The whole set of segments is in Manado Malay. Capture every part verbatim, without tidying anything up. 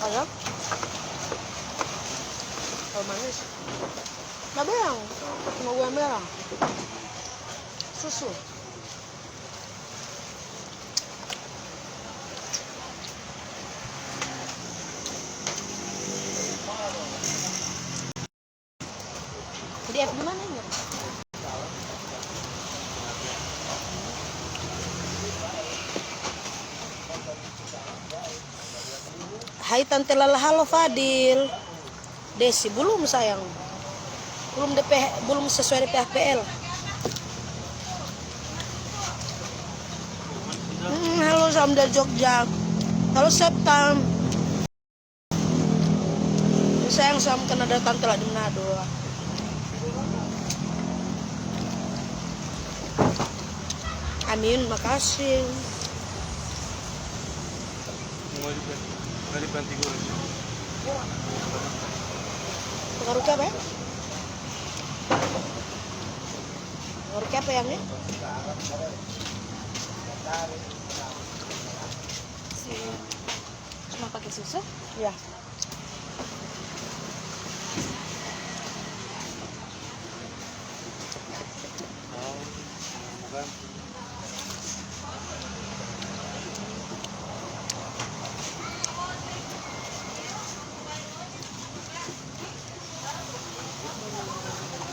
Kalau manis. Nah, bilang, mau gue merah. Susu. Di F B mana ini? Hai Tante Lala, halo Fadil. Desi, belum sayang. Belum D P, belum sesuai D P H P L. Hmm, halo, salam dari Jogja. Halo Septam. Sayang, salam kenal dari Tante Lala di Manado. Amin, makasih. Mau di, mau di Panti Goreng. Pengaruh apa ya? Pengaruh apa yang ini? Cuma pakai susu? Ya.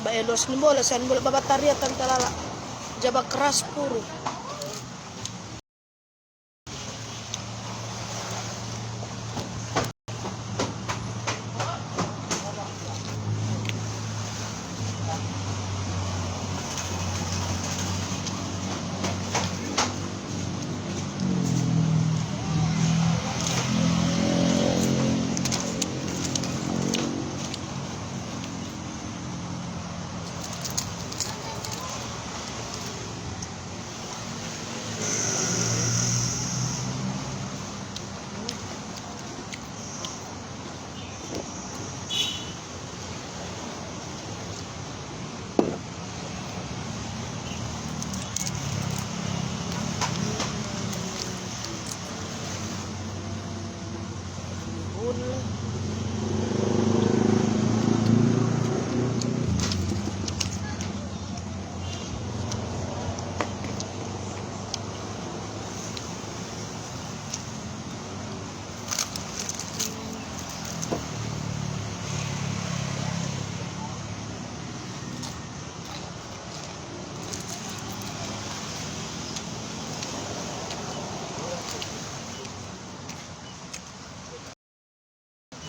Bae los ni bola, sen bola babataria Tante Lala. Jaba keras puru.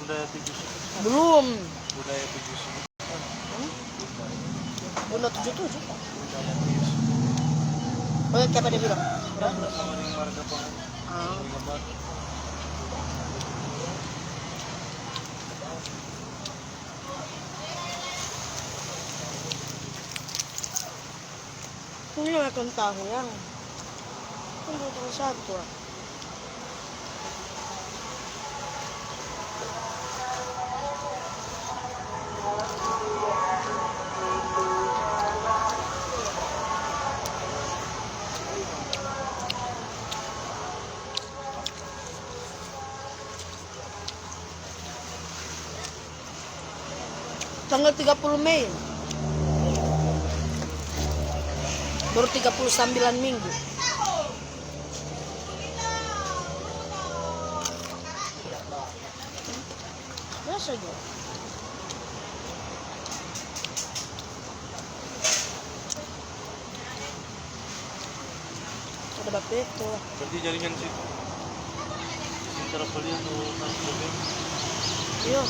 Budaya tujuh suku. Belum. Budaya tujuh suku. Hmm? Bunda tujuh tujuh. Budaya tujuh suku. Oh, ya, siapa dia bilang? Sama dengan warga Pahang. Ah. Warga Batak. Ini makan tahu yang. Ini terus satu. Tanggal tiga puluh Mei. Baru tiga puluh sambilan minggu. Biasa aja. Ada bapeko. Berarti jaringan situ. Antara pelian tu. Iya.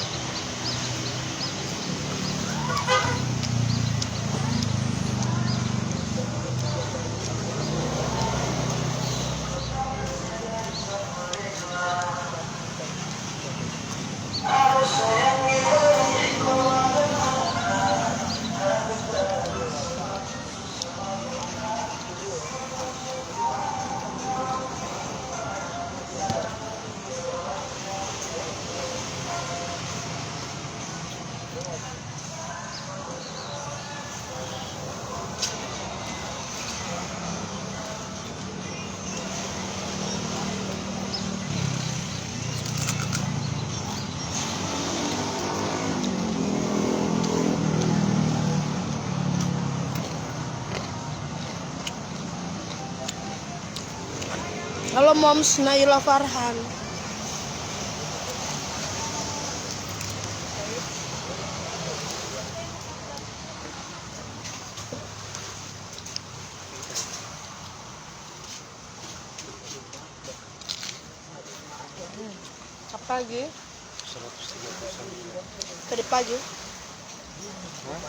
Moms Naila Farhan. Apa lagi? Seratus tiga puluh sembilan. Tadi pagi. Hah?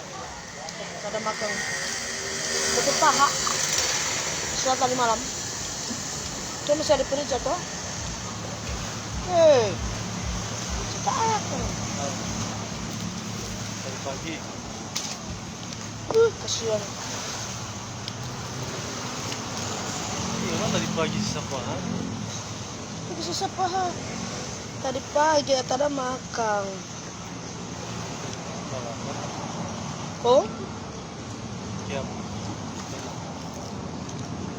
Kada makang. Butuh paha. Sudah tadi malam. Dia masih ada kerja, toh? Hei. Cita aku. Tadi pagi. Uh, kasihan. Iya, orang tadi pagi sisa paha. Itu sisa paha. Tadi pagi ada makang. Oh? Siap.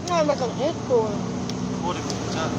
Nah, macam itu. Oh, dia pecah.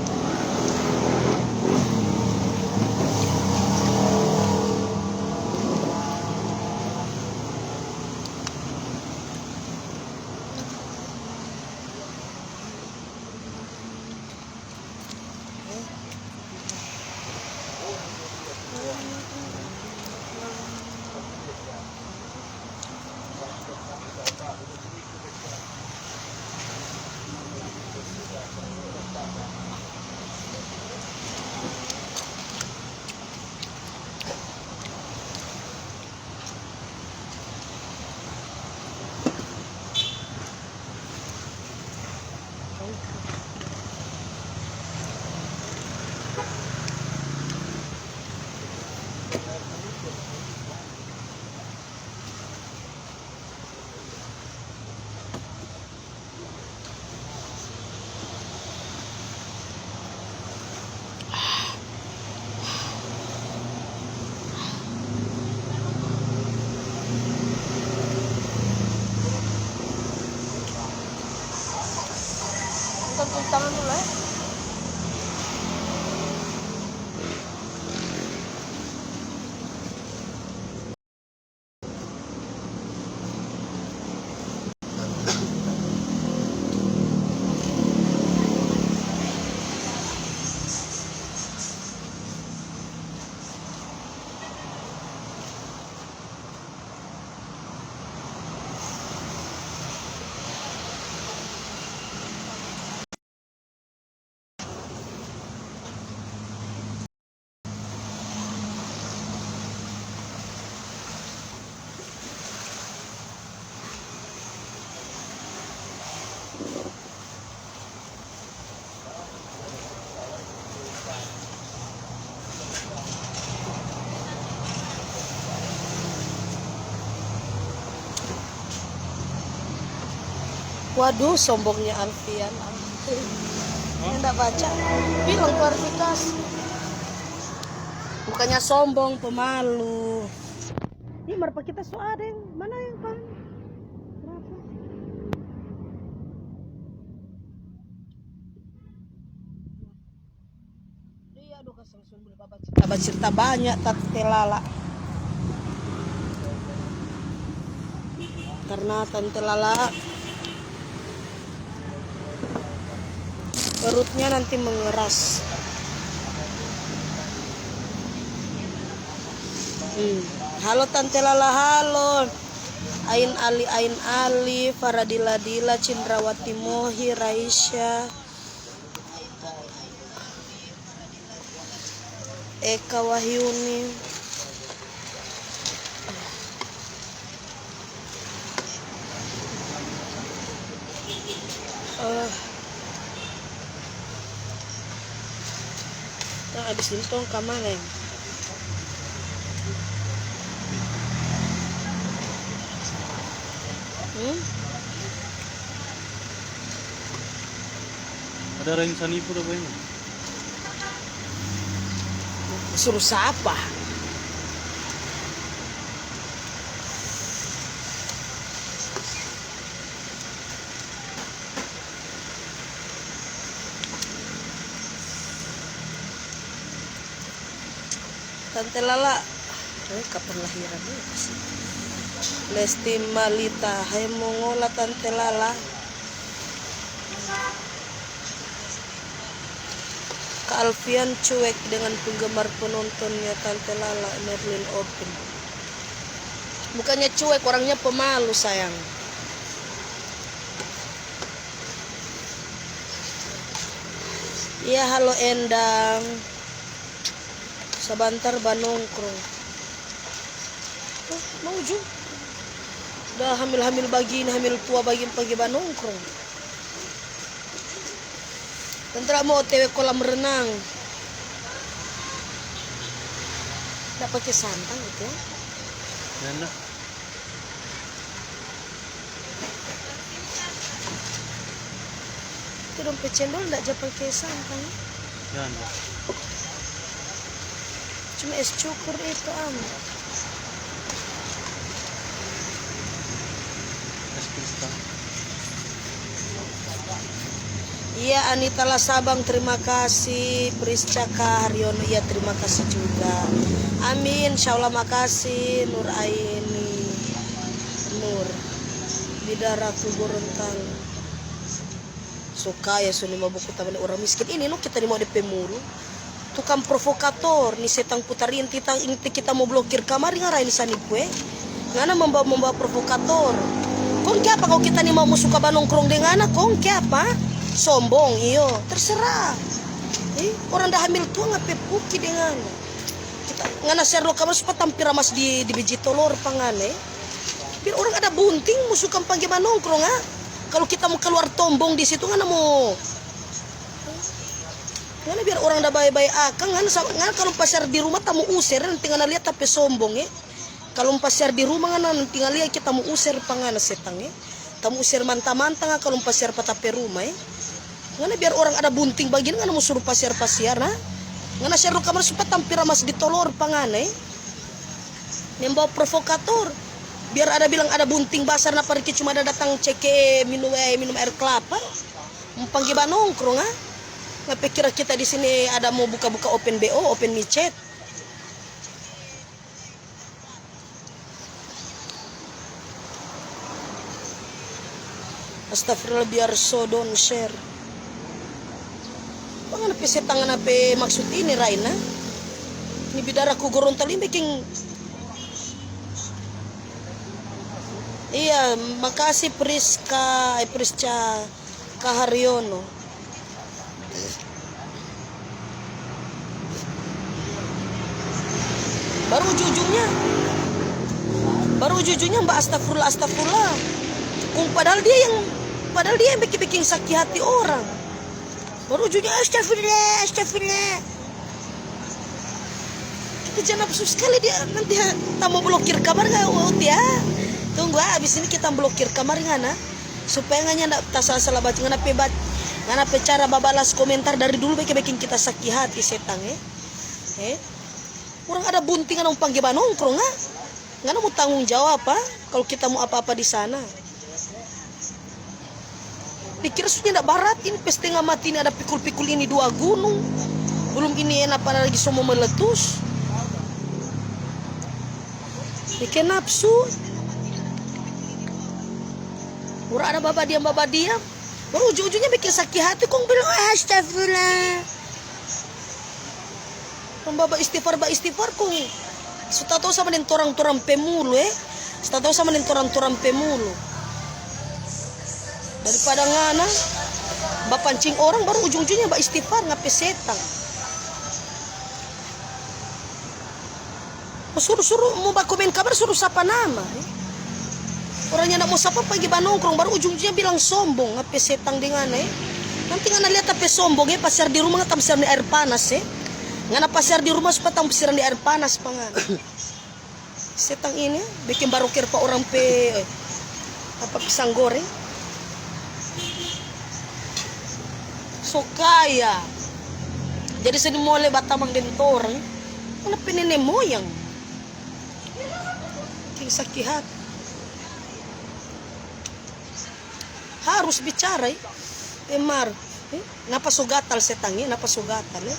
Angkat tangan dulu, eh. Waduh, sombongnya Alfian. Hah? Nda baca. Bilang klarifikasi. Bukannya sombong, pemalu. Ini mar pa kita so ada yang mana yang paham? Berapa? Iya, aduh, kasang sun bulu babaca. Bacerita banya Tante Lala. Karena Tante Lala perutnya nanti mengeras. Hmm. Halo Tante Lala, halo. Ain Ali, Ain Ali, Faradila Dila, Cindrawati Mohi, Raisya, Eka Wahyuni. Eh. Nah, abis ini tong ka mana, ya? Hmm? Ada orang yang sanipu tuh, Bang. Suruh sapa? Tante Lala, eh, kapan lahiran ya, sih? Lesti Malita, hai mo ngola Tante Lala. Kak Alfian cuek dengan penggemar penontonnya Tante Lala Merlin Open. Bukannya cuek, orangnya pemalu, sayang. Iya, halo Endang. Sabantar banongkrong. Oh, mau ju. Udah hamil-hamil bagini, hamil tua bagini pagi banongkrong. Tentara mau O T W kolam renang. Nda pake santang gitu ya. Nda, nda. Itu dong pe cendol nda ja pake santang. Nda, nda. Cuma es cukur itu, am. Es pisang. Iya, Anita Lasabang, terima kasih. Prisca Haryono, iya, terima kasih juga. Amin, insya Allah, makasih. Nur Aini, Nur, Bidaraku Gorontalo. So kaya, so nima buku tamane orang miskin. Ini no kita ni mau depe mulu. Tukang provokator, ni setang putar inti, ta-, inti kita mo blokir kamari, ngana rai ni sanipu e. Ngana membawa, membawa provokator. Kong kiapa kalo kita ni mau mo suka banongkrong deng ngana, kong kiapa? Sombong, iyo, terserah. Eh, orang da hamil tua ngape puki deng ngana. Kita, ngana share lo kamari supaya tampira mas di, di biji tolor pa ngana e. Biar orang ada bunting mo suka pangge banongkrong, ah. Kalo kita mo kaluar tombong di situ, ngana mo Ngana biar orang da bae-bae akang, ngana sama, ngana kalu pasiar di rumah tamu user, nanti ngana lia ta pe sombong, eh. Kalu pasiar di rumah ngana nanti ngana lia kita mo user pa ngana setang, eh. Tamu user manta-manta ngana kalu pasiar pa ta pe rumah, eh. Ngana biar orang ada bunting bagini ngana mo suru pasiar-pasiar, nah. Ngana share kamar supaya tampira mas di tolor pa ngana, eh. Yang bawa provokator. Biar ada bilang ada bunting basar na pariki cuma ada datang ceke minum, eh, minum air kelapa. Mo pangge banongkrong, ah. Ngape kira kita di sini ada mo buka-buka open B O, open micet? Astagfirullah, biar so don't share. Ngana pe setang, ngana pe maksud ini, Raina. Ini bidaraku Gorontalo ini biking. Iya, makasih Priska, eh, Prisca. Kaharyono. Baru ujung-ujungnya, baru ujung-ujungnya mbak astagfirullah, astagfirullah. Kong padahal dia yang, padahal dia yang bikin-bikin sakit hati orang. Baru ujungnya astagfirullah, astagfirullah. Kita ja nafsu skali dia, nanti ta mo blokir kamar nggak, Uut, ya? Tunggu, ah, abis ini kita blokir kamar ngana, supaya ngana nda ta sala-sala baca. Ngana pe ba-, ngana pe cara babalas komentar dari dulu bikin, bikin kita saki hati, setang, eh. Eh? Orang ada bunting, ngana mo pangge banongkrong, ah? Ngana mo tanggung jawab, ah, kalu kita mo apa-apa di sana. Dikira sudah ndak barat ini, pe stenga mati ini ada pikul-pikul ini dua gunung. Belum ini enak pada lagi semua meletus. Bikin nafsu. Orang ada babadiam, babadiam. Baru ujung-ujungnya bikin sakit hati, kong bilang, "Astagfirullah." Kong ba, ba istighfar, ba istighfar, kong so tau-tau sama deng torang-torang pe mulu, eh. So tau-tau sama deng torang-torang pe mulu. Daripada ngana bapancing orang, baru ujung-ujungnya ba istighfar, ngape setang. Mo suru-suru, mo bakomen kabar, suru sapa nama, eh. Orang nyanda mo sapa pagi banongkrong, baru ujung-ujungnya bilang sombong, apa setang deng ngana, eh. Nanti ngana lia ta pe sombong, eh, pasiar di rumah ngana tang siram di air panas, eh. Ngana pasiar di rumah supaya tang siram di air panas pa ngana. Setang ini, eh, bikin baroker pa orang pe, eh, apa, pisang goreng. So kaya. Jadi sini mole batamang deng torang. Ngana pe nene moyang. Bikin saki hati. Harus bicara, eh. Emar, eh, napa so gatal setang, eh? Napa so gatal, eh?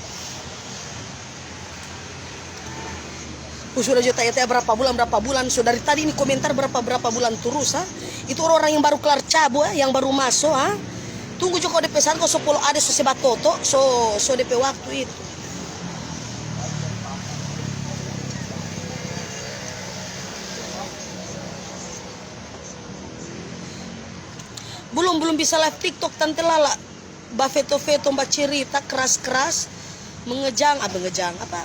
Ku sudah jo tanya-tanya berapa bulan, berapa bulan. So dari tadi ini komentar berapa, berapa bulan terus, ha? Itu orang-orang yang baru kelar cabo, eh, yang baru maso, ha? Tunggu jo kong depe saat kong so polo ade so se batoto, so, so depe waktu itu. Belum, belum bisa live TikTok, Tante Lala. Bafeto-feto, bacerita keras-keras, mengejang, ah, mengejang, apa?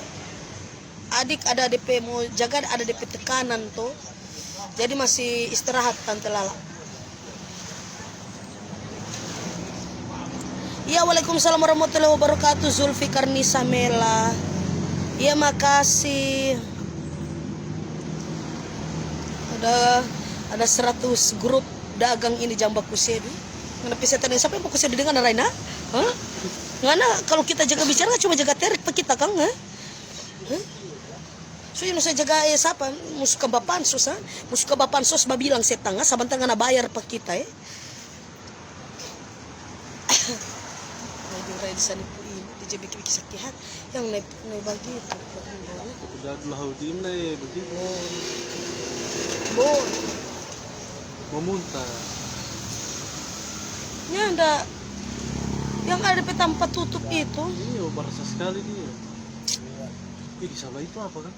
Adik ada depe mo jaga, ada depe tekanan to. Jadi masih istirahat, Tante Lala. Iya, waalaikumsalam warahmatullahi wabarakatuh, Zulfi Karnisa Mela. Iya, makasih. Ada, ada seratus grup dagang ini jang baku sedu. Ngana pe setan, sapa yang baku sedu dengan Raina? Hah? Ngana kalau kita jaga bicara, cuma jaga terek pa kita, kang, eh? Hah? So, yang saya jaga, eh, sapa? Musuh ka bapansos, ha? Musuh ka bapansos, babilang setang, ha? Sabanta ngana bayar pa kita, eh? Lagi rai di sana pu ini, dia jadi bikin sakit hati. Yang naik, naik bagitu. Udah dulu hau di mana ya, begitu? Bon. Bon. Mau muntah. Nyanda. Yang ada di tampa tutup itu. Iya, barasa sekali dia. Ih, di sana itu apa, kan?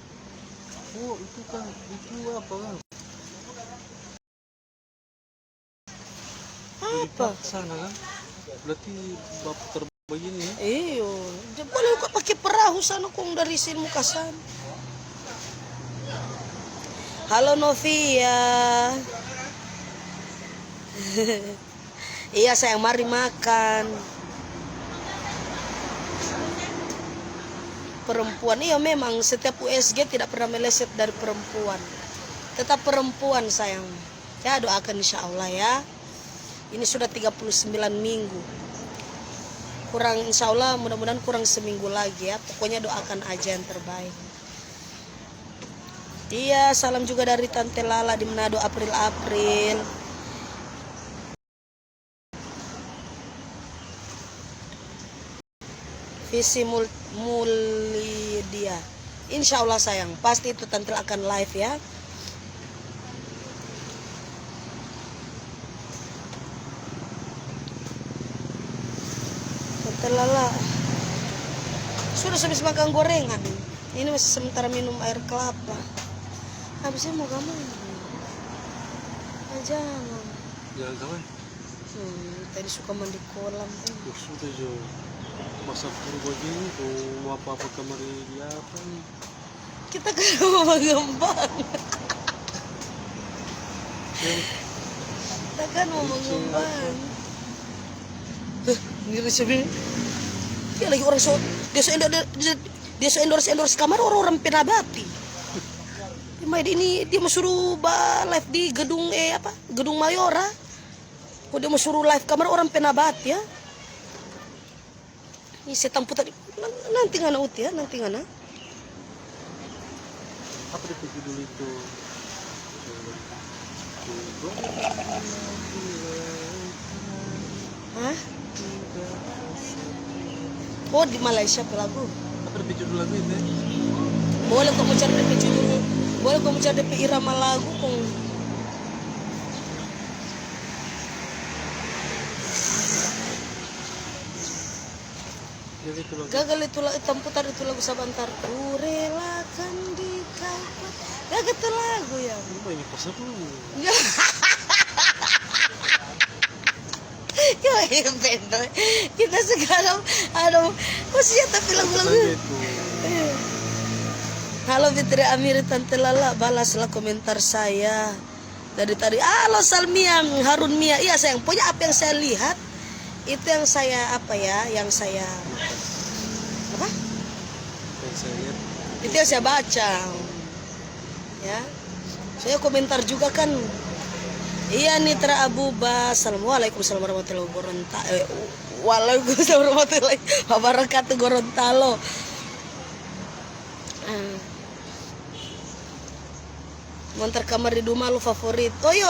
Oh, itu kan, itu apa, kan? Apa? Sana, kan? Berarti bab terbegini, ya? Iyo, dia boleh kok pakai perahu sana, kong dari sini muka sana. Halo, Novia. Iya, sayang, mari makan. Perempuan, iya, memang setiap U S G tidak pernah meleset dari perempuan. Tetap perempuan, sayang. Ya, doakan, insya Allah, ya. Ini sudah tiga puluh sembilan minggu. Kurang, insya Allah, mudah-mudahan kurang seminggu lagi, ya. Pokoknya doakan aja yang terbaik. Iya, salam juga dari Tante Lala di Manado, April-April. Visi Mul-, Mulidia. Insya Allah, sayang, pasti itu Tante akan live, ya. Tante Lala. Sudah habis makan gorengan. Ini masih sementara minum air kelapa. Habisnya mau kamu? Ah, jangan. Jangan kawan. Hmm, tadi suka mandi kolam, eh. Maksudnya jo, masa purba gini, kong mo apa-apa kamari di apa ni? Kita kan mo mengembang. Kita kan mo mengembang. Eh, ini resepnya. Dia lagi orang so, dia so endorse, dia, dia so endorse, endorse kamar orang-orang pe nabati. Dia mai ini, dia mo suru ba live di gedung, eh, apa? Gedung Mayora. Kong dia mo suru live kamar orang pe nabati, ya. Ini setang putar. Nan-, nanti ngana uti, ya, nanti ngana. Apa depe judul itu? Hah? Oh, di Malaysia pe lagu. Apa depe judul lagu itu, ya? Boleh kong mo cari depe judul, boleh kong mo cari depe irama lagu, kong. Jadi itu lagu. Gagal itu la-, hitam putar itu lagu sabantar. Ku relakan di kau. Gagal itu lagu, ya. Ini banyak pasal tuh. Yo, eh, bendo. Kita sekarang, aduh, kasihan tapi lagu-lagu. Halo Fitri Amiri, Tante Lala, balaslah komentar saya. Dari tadi, "Halo Salmia, Harun Mia." Iya, sayang, pokoknya apa yang saya lihat, itu yang saya, apa ya, yang saya, apa? Yang saya lihat. Itu yang saya baca. Ya. Saya komentar juga kan. Iya, Nitra Abuba. Assalamualaikum, salam warahmatullahi wabarakatuh. Eh, waalaikumsalam warahmatullahi wabarakatuh, Gorontalo. Ah. Mantar kamar di Duma lo favorit. Oh iyo,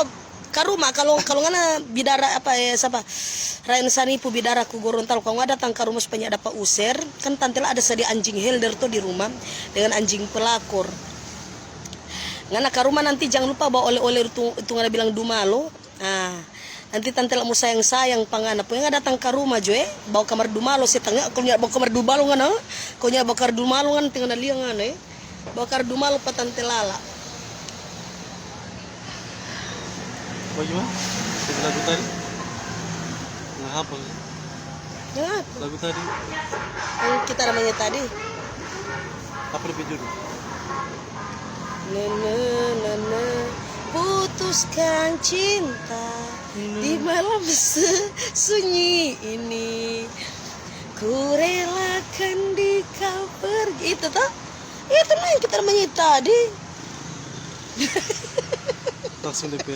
ka rumah, kalo, kalo ngana bidara apa, eh, sapa? Rain Sanipu bidara ku Gorontalo, kalo ngana datang ka rumah supaya nyanda dapa user, kan Tante La ada sadia anjing helder to di rumah, dengan anjing pelakor. Ngana ka rumah nanti jang lupa bawa ole-ole tu, tu ngana bilang Duma lo. Ah, Nanti tante la mo sayang-sayang pa ngana. Pokoknya ngana datang ka rumah jo, eh. Bawa kamar dumalo, setang, eh. Kalo nyanda bawa kamar dumalo ngana, eh. Kalo nyanda bawa kamar dumalo ngana, tengah na lia ngana, eh. Bawa kamar dumalo pa tante Lala. Bagaimana? Jadi lagu tadi? Nggak hafal, ya? Nggak hafal. Lagu tadi? Yang kita namanya tadi. Apa dia pe judul? Na, na, na, na. Putuskan cinta di malam se-, sunyi ini. Ku relakan di kau pergi. Itu toh? Itu yang kita namanya tadi. Langsung depe,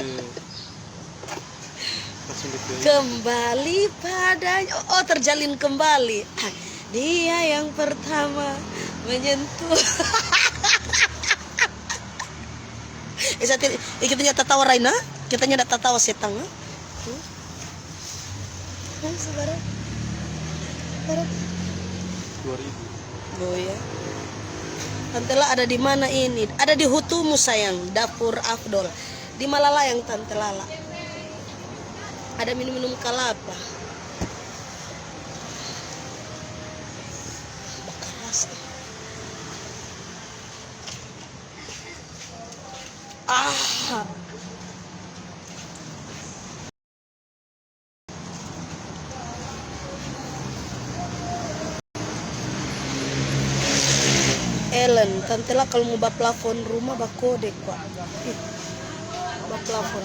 langsung depe. Kembali padanya. Oh, oh, terjalin kembali. Ah, dia yang pertama menyentuh. Eh, sa ti-, eh, kita nyanda tatawa, Raina. Kita nyanda tatawa, setang, eh. Hmm? Hah, saudara? Saudara? Dua ribu. Oh, ya. Tante La ada di mana ini? Ada di Hutumu, sayang. Dapur Afdol. Di Malalayang, Tante Lala. Ada minum-minum kalapa. Bakaras, eh. Ah. Ellen, tante La kalu mo ba plafon rumah, ba kode kwa. Ih, ba plafon,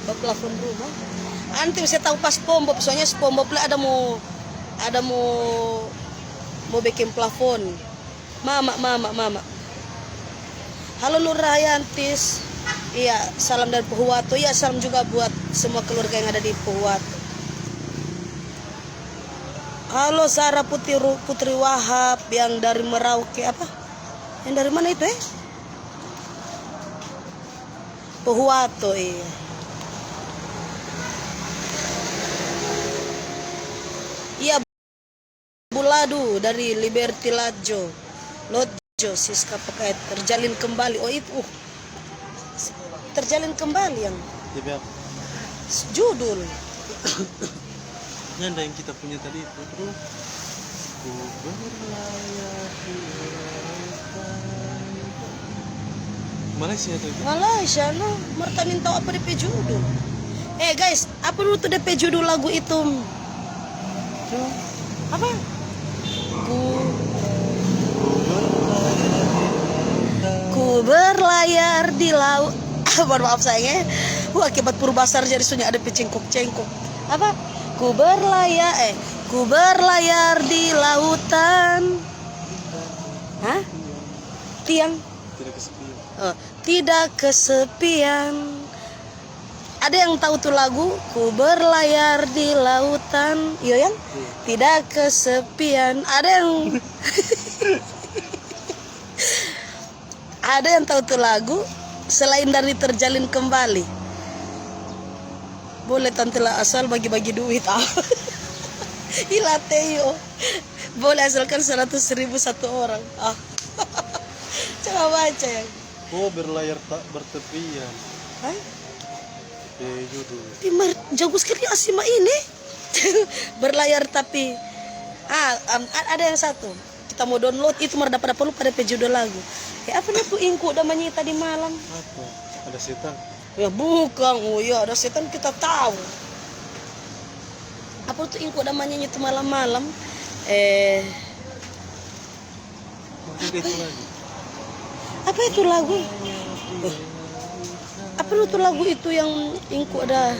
ba plafon rumah. Nanti se tau pa SpongeBob, soalnya SpongeBob le ada mo, ada mo, mo beking plafon. Mama, mama, mama. Halo Nur Rahayantis. Iya, salam dari Pohuwato. Iya, salam juga buat semua keluarga yang ada di Pohuwato. Halo Zara Putri Ru-, Putri Wahab yang dari Merauke apa? Yang dari mana itu, eh? Pohuwato, iya. Iya. Buladu dari Liberty Lajo, Lodjo, Siska pakai terjalin kembali. Oh, itu, uh. Terjalin kembali yang Dia bilang, judul. Nyanda yang kita punya tadi itu. Terus, ku berlayar di lautan. Malaysia itu. Malaysia, no. Marta nintau apa depe judul. Eh, guys, apa dulu tu depe judul lagu itu? Apa? Ku, ku berlayar di laut. Mohon maaf, sayang, eh. Wah, akibat puru basar jadi sunya ada pecengkok-cengkok. Apa? Ku berlayar, eh, ku berlayar di lautan. Hah? Tiang. Tidak kesepian. Oh, tidak kesepian. Ada yang tahu tu lagu, Ku Berlayar di Lautan? Iyo, yang? Iya. Tidak kesepian. Ada yang, ada yang tahu tu lagu selain dari Terjalin Kembali? Boleh, tante lah, asal bagi-bagi duit. Ah. Ila Teo. Boleh, asalkan seratus ribu satu orang. Ah. Coba baca yang. Oh, berlayar tak bertepian. Hah? Pe judul. Ih, mar-, jago sekali Asima ini. Berlayar tapi, ah, am, a-, ada yang satu. Kita mau download itu mar dapa-dapa lupa depe judul lagu. Eh, apa nih tu ingku da manyita di malam? Apa? Ada setan? Ya, bukang. Oh ya, ada setan kita tahu. Apa tu ingku da manyanyi tu malam-malam? Eh, Apa itu lagu? Apa itu lagu? Eh, apa itu lagu itu yang ingku ada,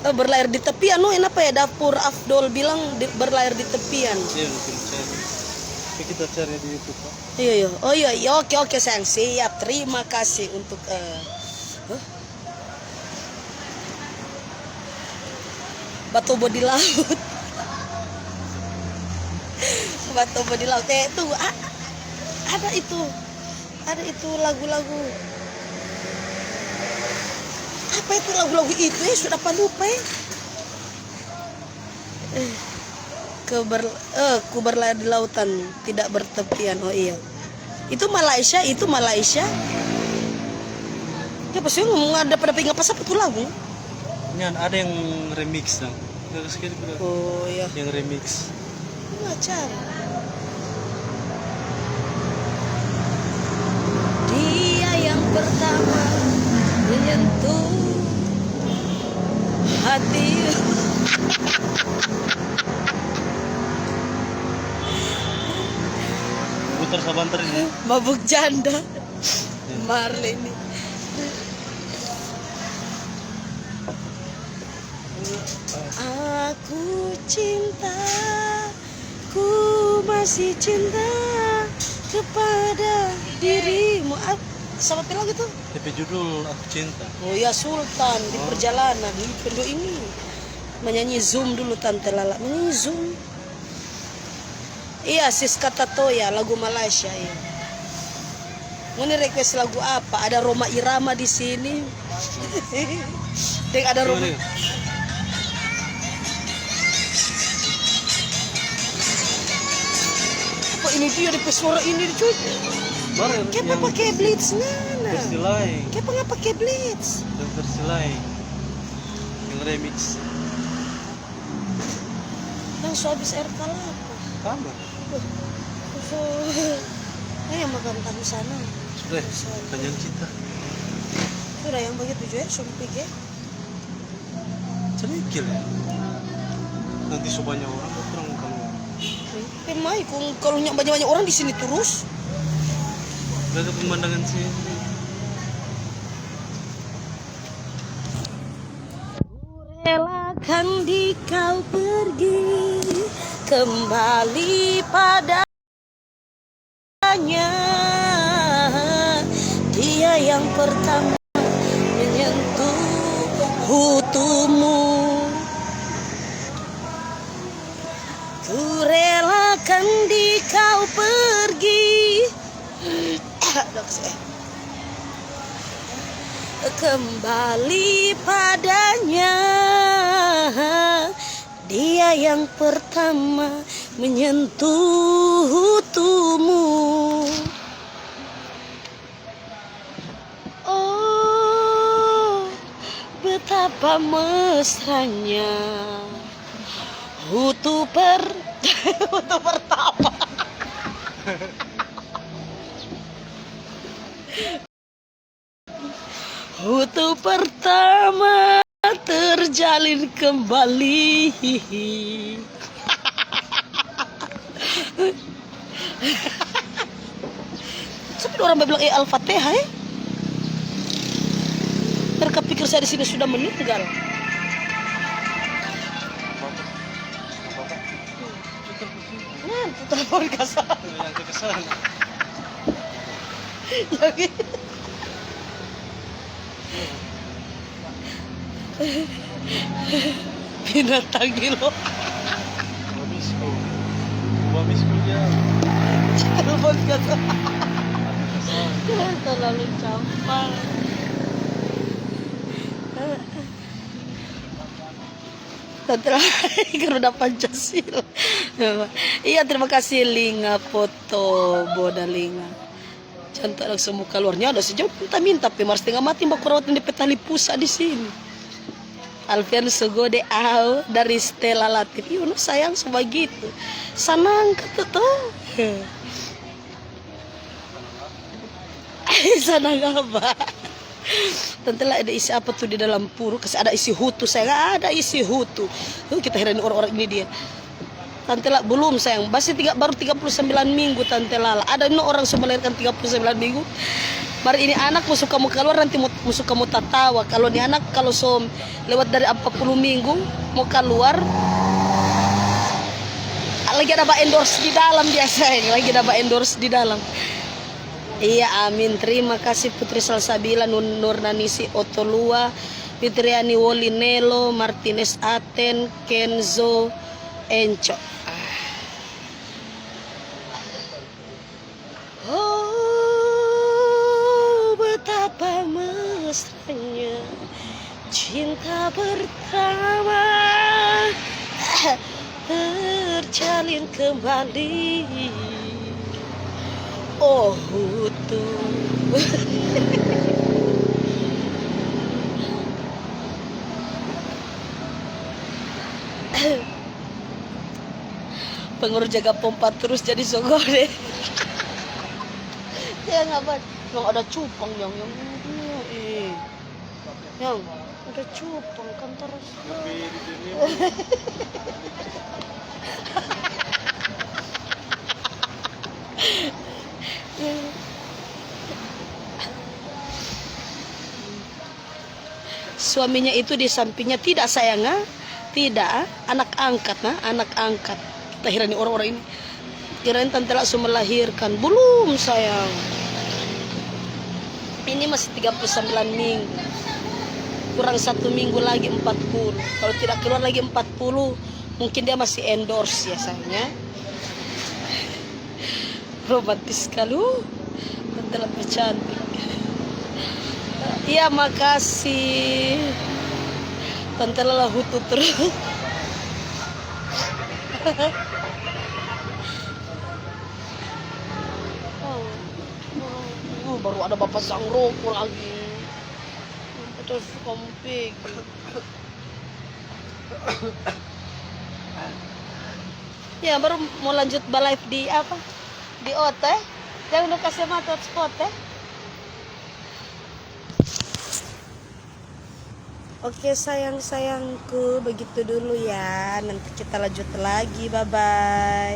eh, berlayar di tepian? No, kenapa ya dapur Afdol bilang di, berlayar di tepian? Iya, mungkin cari. Tapi kita cari di YouTube, Pak. Iya, iya. Oh iya, iya. Oke, oke, sayang. Siap. Terima kasih untuk, eh, huh? Batobo di laut. Batobo di laut. Eh, tuh, a-, ada itu. Ada itu lagu-lagu. Apa itu lagu-lagu itu, eh? Sudah pa lupa, eh. Eh, ke ber-, eh, ku berlayar di lautan tidak bertepian. Oh iya. Itu Malaysia, itu Malaysia. Ya, pasti ngomong ada pada pengen apa, sapa tu lagu? Ada yang remix dong. Yang sekali bilang. Oh, iya. Yang remix. Macam. Dia yang pertama menyentuh hati. Putar sabantar ini. Mabuk janda. Marleni. Aku cinta, ku masih cinta kepada dirimu. Ap-, sama pe lagu tu? Depe judul Aku Cinta. Oh ya, Sultan di perjalanan. Ih, pendo ini. Menyanyi Zoom dulu, Tante Lala. Menyanyi Zoom. Iya, Siska Tatoya, lagu Malaysia, iya. Ngoni request lagu apa? Ada Rhoma Irama di sini. Deng ada Rhoma. Apa ini dia depe suara ini, cuy? Kenapa pake blitz, Nana? Versi lain. Kenapa nggak pake blitz? Yang versi lain. Yang remix. Yang so habis air kalapa. Tambah. Tuh. So, eh, yang makan tahu sana. Sudah, kenyang kita. Sudah yang begitu juga, sumpit ya. Sedikit ya. Nanti so banyak orang, orang kalau. Eh, mai, kong kalau nyak banyak-banyak orang di sini terus. Lihat pemandangan sini. Relakan di kau pergi kembali padanya. Dia yang pertama menyentuh hutumu. Ku relakan di kau pergi. Kembali padanya, dia yang pertama menyentuh hutumu. Oh, betapa mesranya hutu per-, hutu pertama. Hutu pertama terjalin kembali. Sampe orang bilang, "Eh, Al-Fatihah, eh." Mereka pikir saya di sini sudah meninggal. Nah, putar pohon kasar. Yang ke sana. Yang binatang gilo. Babisku. Babisku dia. Telepon kasar. Terlalu campur. Tante Rai, Garuda Pancasila. Iya, terima kasih Linga foto, Bona Linga. Cantik langsung mo kaluar. Nya ada sejam minta-minta pe, mar stenga mati baku rawat deng depe tali pusa di sini. Alfian Sugode, au, dari Stella Latif. Iyo, no sayang so bagitu. Sanang kata to. Sanang apa? Tante Rai, ada isi apa tu di dalam puru? Kasi ada isi hutu, sayang. Ada isi hutu. Tuh, kita heran orang-orang ini dia. Tante Rai, belum, sayang. Masih tiga, baru tiga puluh sembilan minggu, Tante Lala. Ada no orang so melahirkan tiga puluh sembilan minggu. Mar ini anak mo suka mo kaluar, nanti mo, mo suka mo tatawa. Kalau ni anak, kalau so lewat dari empat puluh minggu, mo kaluar. Lagi ada ba endorse di dalam biasa ini. Lagi ada ba endorse di dalam. Iya, amin. Terima kasih Putri Salsabila, Nun-, Nurnanisi Otolua, Fitriani Woli Nelo, Martinez Aten, Kenzo, Enco. Ah. Oh, betapa mesranya cinta pertama terjalin kembali. Oh, hutu. Pengurus jaga pompa terus jadi sogor deh. Ya nggak, Bang? Yang ada cupang, yang, yang, eh. Yang ada cupang kan terus. Suaminya itu di sampingnya, tidak, sayang, ah. Tidak, ah. Anak angkat, nah, anak angkat. Kita heran ni orang-orang ini. Kirain tante langsung melahirkan. Belum, sayang. Ini masih tiga puluh sembilan minggu. Kurang satu minggu lagi empat puluh. Kalau tidak keluar lagi empat pulu, mungkin dia masih endorse ya, sayang, ya. Romantis sekali. Uh, tante lebih cantik. Iya, makasih. Tante Lala hutu terus. Oh, oh, baru ada bapak sang rokok lagi. Terus kompik. Ya, baru mau lanjut ba-live di apa? Di O T, eh? Jangan lupa kasih mata hotspot, eh? Oke, sayang-sayangku, begitu dulu ya. Nanti kita lanjut lagi. Bye-bye.